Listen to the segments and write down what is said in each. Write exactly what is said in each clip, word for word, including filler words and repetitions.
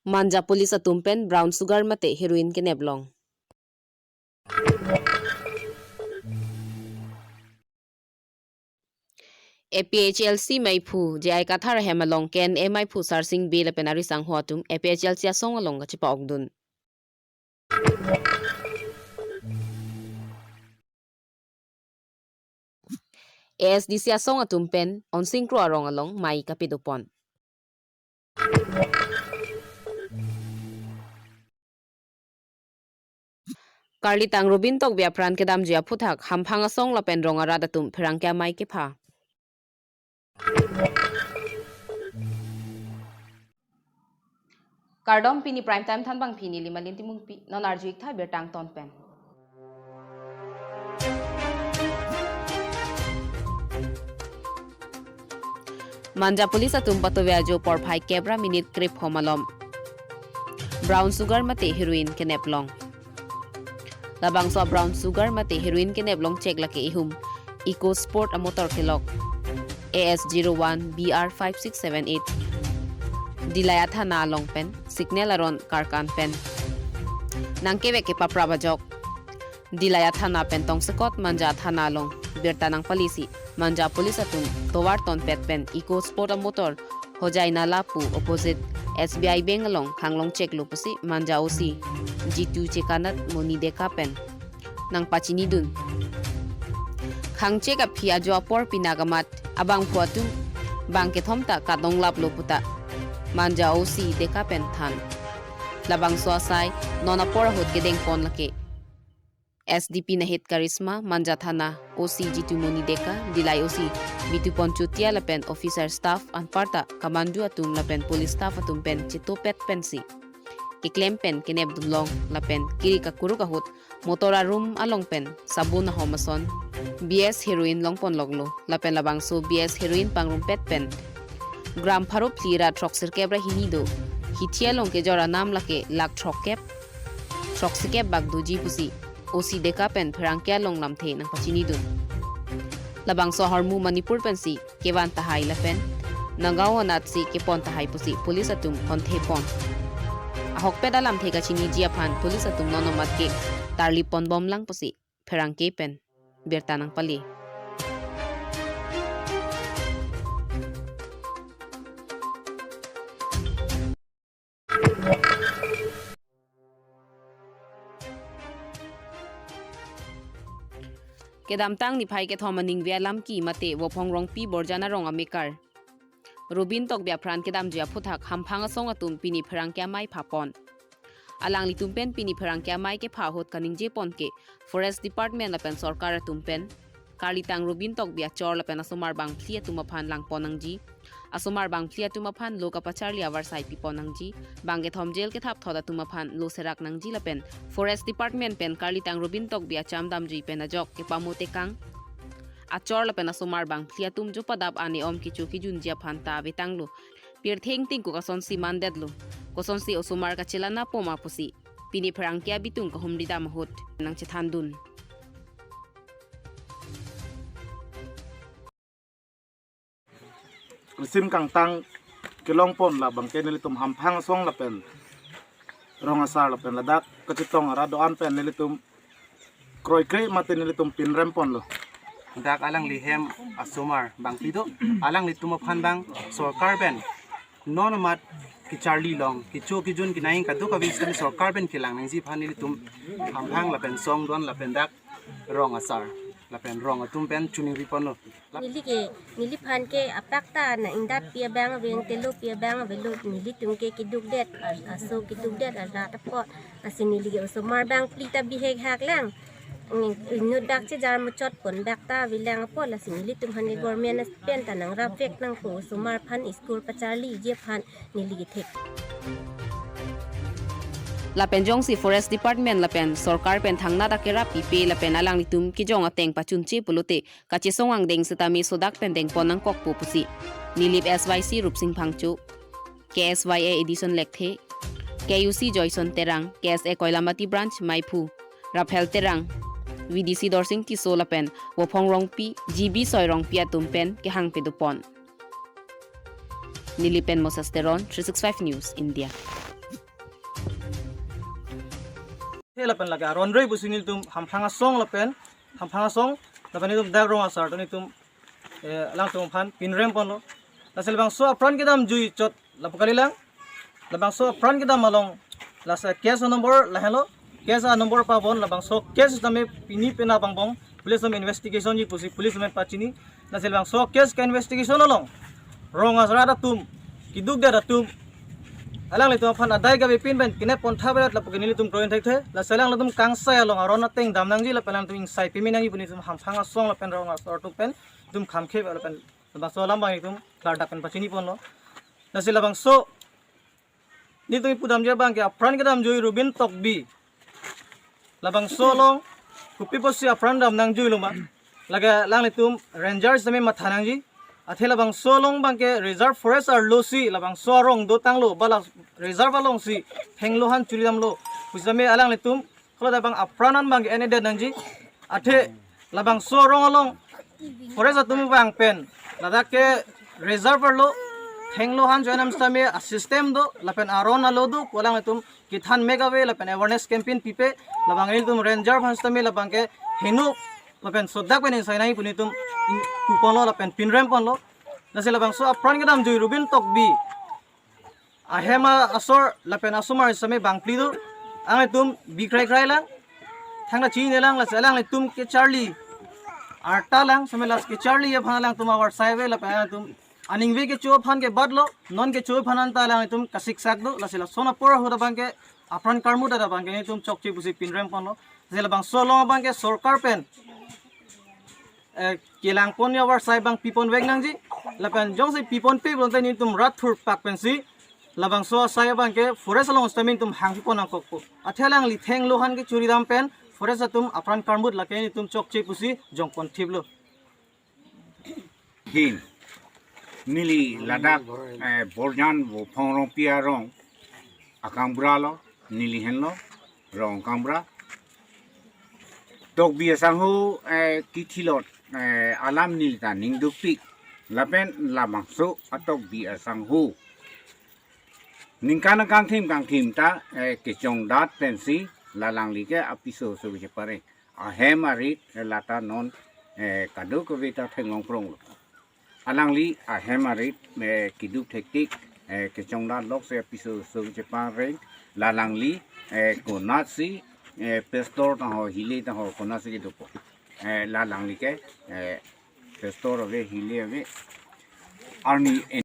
Manja police atum pen brown sugar mate heroin kenep long. A P H L C Maiphu, J I Kathar ahem along K N A Maiphu Sarsing Bey lapen ari sangho atum A P H L C asong along kachepa-okdun. A S D C asong atum pen Onsing Kro arong along mei kapidopon. Karlitang Robin Tokbi apran kedamji aphuthak Hamphang asong lapen rong arat atum pherangke amei kepha. Kardom, pini prime time thanbangpi neli Malin Timungpi, non arju-ik tha birta angton pen. Manja police atum patove ajo porphai kep ra minute krepho malom brown sugar mate heroin kenep long. Labangso brown sugar mate heroin kenep long chek lake ihum Eco Sport amotor kelok A S zero one B R five six seven eight Dillai athana along pen signal aron karkan pen nangkevek kepaprap ajok Dillai athana pen tongsekot Manja athana along birta nangpalisi Manja police atum tovar tonpet pen Eco Sport amotor Hojai Nala pu opposite S B I Bank along khanglong cheklo pusi Manja O C Jitu Chekanat Moni Deka pen nangpachinidun. Khangchek aphi ajo apor pinakamat abangphu atum bang kethom ta kadonglaplo puta Manja O C Deka pen than. Labangso asai non apor ahut kedengpon lake S D P Nahit Karisma, Manja Thana O C Jitumoni Deka, Dillai O C Bitupon Chutia lapen officer staff anparta kamandu atum lapen police staff atum pen chetopet pensi keklem pen kenepdun long lapen kiri kakuruk ahut motor arum along pen sabun ahom ason B S heroin longpon loklo lapen labangso B S heroin pangrumpet pen gram pharo phli ra throksirkep ra hini do. Hithi along kejor anam lake lakh throkkep, throksikep bak doji pusi O C Deka pen pherangke along lamthe nangpachinidun. Labangso ahormu Manipur pensi kevan tahai lapen Nagaon anatsi kepon tahai pusi police atum honthepon. Ahokpet alamthe kachiniji aphan police atum non amat ke tarlipon bomlang pusi pherangke pen birta nangpali. Kedamtang niphai kethom aningve alam ki mate Vophong Rongpi Borjan arong amekar Robin Tokbi apran kedamji aphuthak Hamphang asong atum pini pherangke amei phapon. Alanglitum pen pini pherangke amei kepha ahut kaningjepon ke Forest Department lapen sorkar atum pen Karlitang Robin Tokbi achor lapen asomar bangphli atum aphan langpon nangji. Asomar bangphli atum aphan lo kapacharli avarsai pipon nangji. Bang kethom jail kethapthot atum aphan lo serak nangji lapen Forest Department pen Karlitang Robin Tokbi acham damji pen ajok kepamo tekang achor lapen asomar bangphli atum jo padap ane om kecho kejunji aphan ta avetanglo. Pirthe ingtingkuk asonsi mandetlo. Kosonsi osomar kachelang-na poma pusi pini pherangke abitung kahumri dam ahut nangchethandun. Risim kangtang kelongpon labang ke nelitum Hamphang asong lapen rong asar lapen ladak kachetong arat do-an pen nelitum kroikre mate nelitum pinremponlo. Dak alangli hem asomar bangphli do, alanglitum aphan bang sorkar pen non amat kecharli long, kecho kejun kenang kadokave sitame sorkar pen kelang nangji aphan nelitum Hamphang lapen song do-an lapen dak rong asar lapen rong atum pen choningriponlo. Neli ke, neliphan ke apak ta nang-ingdatpi abang ave, nang telopi abang avelo, nelitum ke kedukdet, a-, aso kedukdet arat apot. Lasi neli ke osomar bangphli ta bihek hak lang. Inut dak chejar muchotpon dak ta avelang apot, lasi nelitum aphan ke government pen ta nangrapvek nangpo, osomar aphan school pacharliji aphan neli kethek. Lapen jongsi Forest Department lapen sorkar pen thangnat akerap pipe lapen alanglitum kejong ateng pachunche pulote kachesong angdeng sitame sodak pen dengpon nangkokpo pusi Nilip S Y C Rupsing Phangcho, K S Y A Edison Lekthe, K U C Joyson Terang, K S A Koilamati Branch Maiphu Rafael Terang, V D C Dorsing Tisso lapen Vophong Rongpi, G B Soi Rongpi atum pen kehang pedopon. Nilip pen Moses Teron, three six five News India. lapen lake aron rei pusi nelitum Hamphang asong lapen, Hamphang asong lapen nelitum dak rong asar atum nelitum, eh, alangtum aphan pinrem ponlo. Lasi labangso apran kedam jui chot lapu kalilang. Labangso apran kedam along lasi case number lahenlo. Case a number pabon, labangso case tame pini penap angbong police atum investigation ji pusi police atum pachini. Lasi labangso case ke investigation along rong asar atum, keduk det atum, alanglitum aphan adai kavepin pen kene pontha berat lapu ke nelitum kroin thekthe. Lasi alanglitum kangsai along aron ateng dam nangji lapen alanglitum ingsai pimi nangji pu nelitum Hamphang asong lapen rong asar atum pen itum khamkhe lapen labangso alam abang itum klardak pen pachini ponlo. Lasi labangso nelitum ipu damji abang ke apran kedam jui Rubin Tokbi. Labangso along kopi pusi apran dam nangjui lo ma? Lake alanglitum ranger sitame matha nangji. Athe labangso along abang ke reserve forest arlo si labangso arong dotanglo, ba la reserve along si thenglo aphan churi damlo pusi tame alanglitum hala labang apran an abang ke ene det nangji. Athe labangso arong along forest atum abang pen ladak ke reserve arlo thenglo aphan churi dam sitame a system do lapen aron alo do pu alanglitum kethan mek ave lapen awareness campaign pipe, labang nelitum ranger aphan sitame labang ke heno lapen sodak pen ingsai nangji pu nelitum pu ponlo lapen pinrem ponlo. Lasi labangso apran kedam jui Rubin Tokbi ahem asor lapen asomar sitame bangphli do. Alanglitum bikrai krai lang, thangta chini lang, lasi alanglitum kecharli arta lang, sitame lasi kecharli aphan alangtum avarsai ave lapen alangtum aningve kecho aphan ke batlo, non kecho aphan anta alanglitum kasiksak do. Lasi lason apor ahut abang ke apran karmut abang ke nelitum chokche pusi pinrem ponlo. Lasi labangso along abang ke sorkar pen, eh, kelang pon avarsai abang pipon vek nangji. Lapen jongsi piponpe pulote nelitum rat thurpak pensi labangso asai abang ke forest along sitame nelitum hangpi pon nangkokpo. Athe alangli thenglo aphan kechuri dam pen forest atum apran karmut lake nelitum chokche pusi jongpon thiplo. Hin. Neli ladak, eh, Borjan Vophong Rongpi arong akangbura lo, neli henlo, rong kangbura. Tokbi asangho, eh, kithilot, eh, alam neli ta ning dukpik. Lapen labangso a-Tokbi asangho ningkan kangthim kangthim ta, eh, kechongdat pensi la alangli ke apiso so chepareng. Ahem arit, eh, lata non, eh, kadokave ta theklong pronglo. Alangli ahem arit, eh, keduk thektik, eh, kechongdat lok si apiso so chepareng. La alangli, eh, konatsi, eh, pastor ta ho, hile ta ho, konatsi kedopo. Eh, la alangli ke, eh, pastor ave, hile ave, arni en-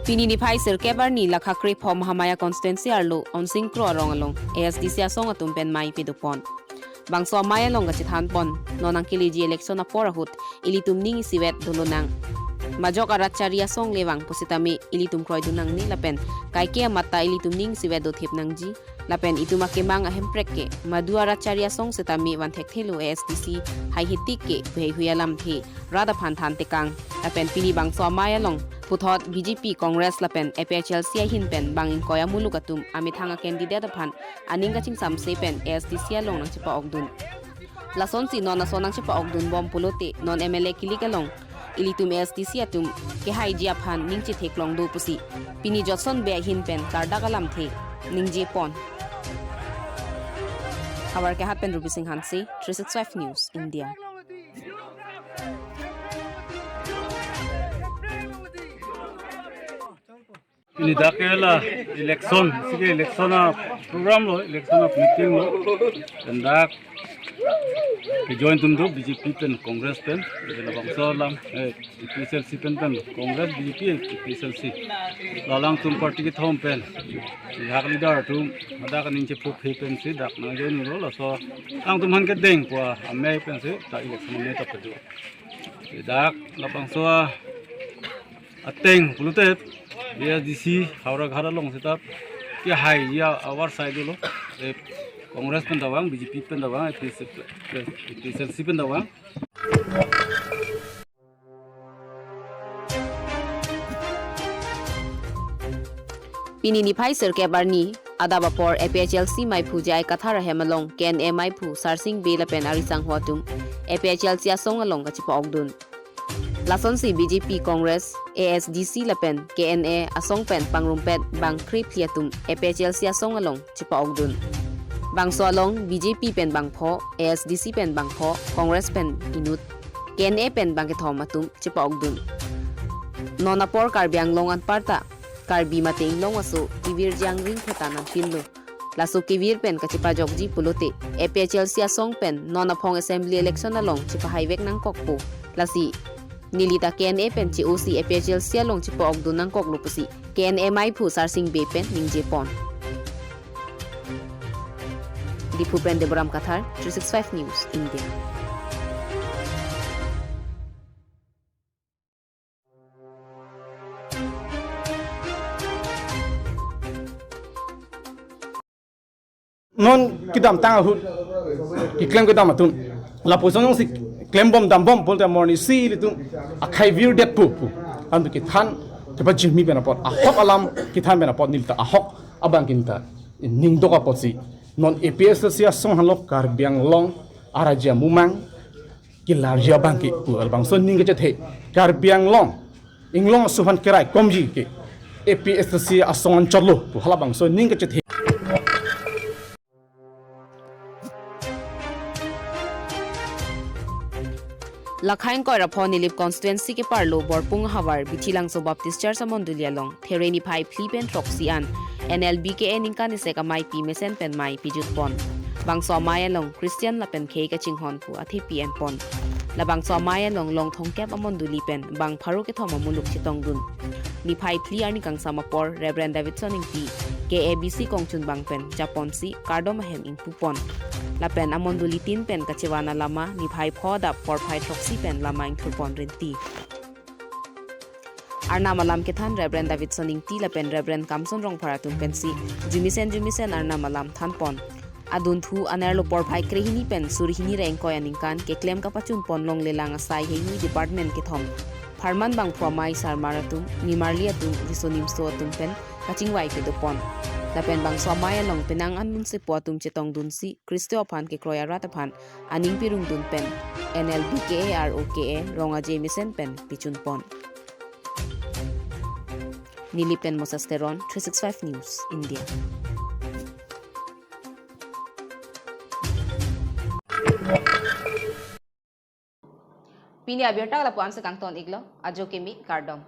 Pini niphai sirkep arni lakha krephom Mahamaya constituency arlo Onsing Kro arong along A S D C asong atum pen mei pedopon. Bangso amei along kachethanpon, non nangkeleji election apor ahut ilitum ning isivet dolonang. Majok arat chari asong le vang pusitame ilitum kroidun nangne lapen kaike amat ta ilitum ning isivet dothip nangji. Lapen itum akemang ahemprek ke madu arat chari asong sitame van thekthelo, A S D C haihetik ke bheihui alamthe rat aphan thantekang. Lapen pini bangso amei along puthot B J P, Congress lapen A P H L C ahin pen bang ingkoi amuluk atum amethang a-candidate aphan aning kachingsamse pen A S D C along nangchepa-okdun. Lasonsi non ason nangchepa-okdun bom pulote non M L A kilik along ilitum A S D C atum kehaiji aphan ning chetheklong do pusi pini Jotson Bey ahin pen klardak alamthe ningjepon. Howraghat pen Ruby Singh Hanse, three six five News India. Pini dak ke la election, sike election a-program lo, election a-meeting lo. Pen dak ke-join atum do, B J P pen, Congress pen, labangso alam, eh, A P H L C pen pen, Congress, B J P, A P H L C. La alangtum party kethom pen hak leader atum hadak aning chephuphe pensi dak nang-join lo, laso alangtum aphan kedeng pu amei pensi ta election amei ta pado. Dak labangso a- ateng pulote A S D C Howraghat along seta kehaiji avarsai dolo. Eh, Congress pen ta vang, B J P pen ta vang, A P H L C, A P H L C pen ta vang. Pini niphai sirkep arni adap apor A P H L C meiphu J I Kathar ahem along K N A meiphu Sarsing Bey lapen arisangho atum A P H L C asong along kachepa-okdun. Lasonsi B J P, Congress, A S D C lapen K N A asong pen pangrumpet bang krephli atum A P H L C asong along chepa-okdun. Bangso along B J P pen bangpho, A S D C pen bangpho, Congress pen inut, K N A pen bangkethom atum chepa-okdun. Non apor Karbi Anglong anparta Karbi mate Inglong aso kevir jangring phetan anpinlo. Laso kevir pen kachepajokji pulote A P H L C asong pen non aphong assembly election along chepahaivek nangkokpo. Lasi neli ta K N A pen che-osi A P H L C along chepa-okdun nangkoklo pusi K N A maiphu Sarsing Bey pen ningjepon. Diphu pen Deboram Kathar, three six five News, India. Non kedamtang ahut keklem kedam atum lapuson si klembom dambom pulote morni si ilitum akhai virdetpo pu. Antu kethan kepajirmi pen apot, ahok alam kethan pen apot neli ta ahok abang ke neli ta ningdok apotsi non A P H L C asong henlo Karbi Anglong araja mumang kelarji abang ke pu labangso aning kachethe. Karbi Anglong Inglong aso aphan keraikomji ke A P H L C asong anchotlo pu halabangso aning kachethe. Lakhain koirapho Nilip constituency keparlo Borpung havar Bithilangso Baptist Church amondoli along There niphai phli pen throksi an N L B K A ningkan isek ameipi mesen pen mei pijutpon. Bangso amei along Christian lapen khei kachinghon pu athepi enpon. Labangso amei along long thomkep amondoli pen bang pharo kethom amuluk chetongdun. Niphai phli arni kangsam apor Reverend Davidson Ingti K A B C kongchunbang pen japonsi kardom ahem ingpupon. Lapen amondoli tin pen kachevan alama niphai pho adap porphai throksi pen lama ingthurpon rinti. Arnam alam kethan Reverend Davidson Ingti lapen Reverend Kamson Rongphar atum pensi jumisen jumisen arnam alam thanpon. Adunthu anerlo porphai krehini pen surhini ra ingkoi aningkan keklem kapachunpon longlelang asai heihui department kethom. Pharman bangphu amei sarmar atum, nimarli atum, riso nimso atum pen kachingvai kedopon. Lapen bangso amei along penang an munsepo atum chetongdunsi Khristo aphan kekroi arat aphan aning pirungdun pen N L B K A R O K A rong aje mesen pen pichunpon. Nilip pen Moses Teron, three six five News, India. Pini abirta lapu-an si kangton iklo, ajo kimi kardom.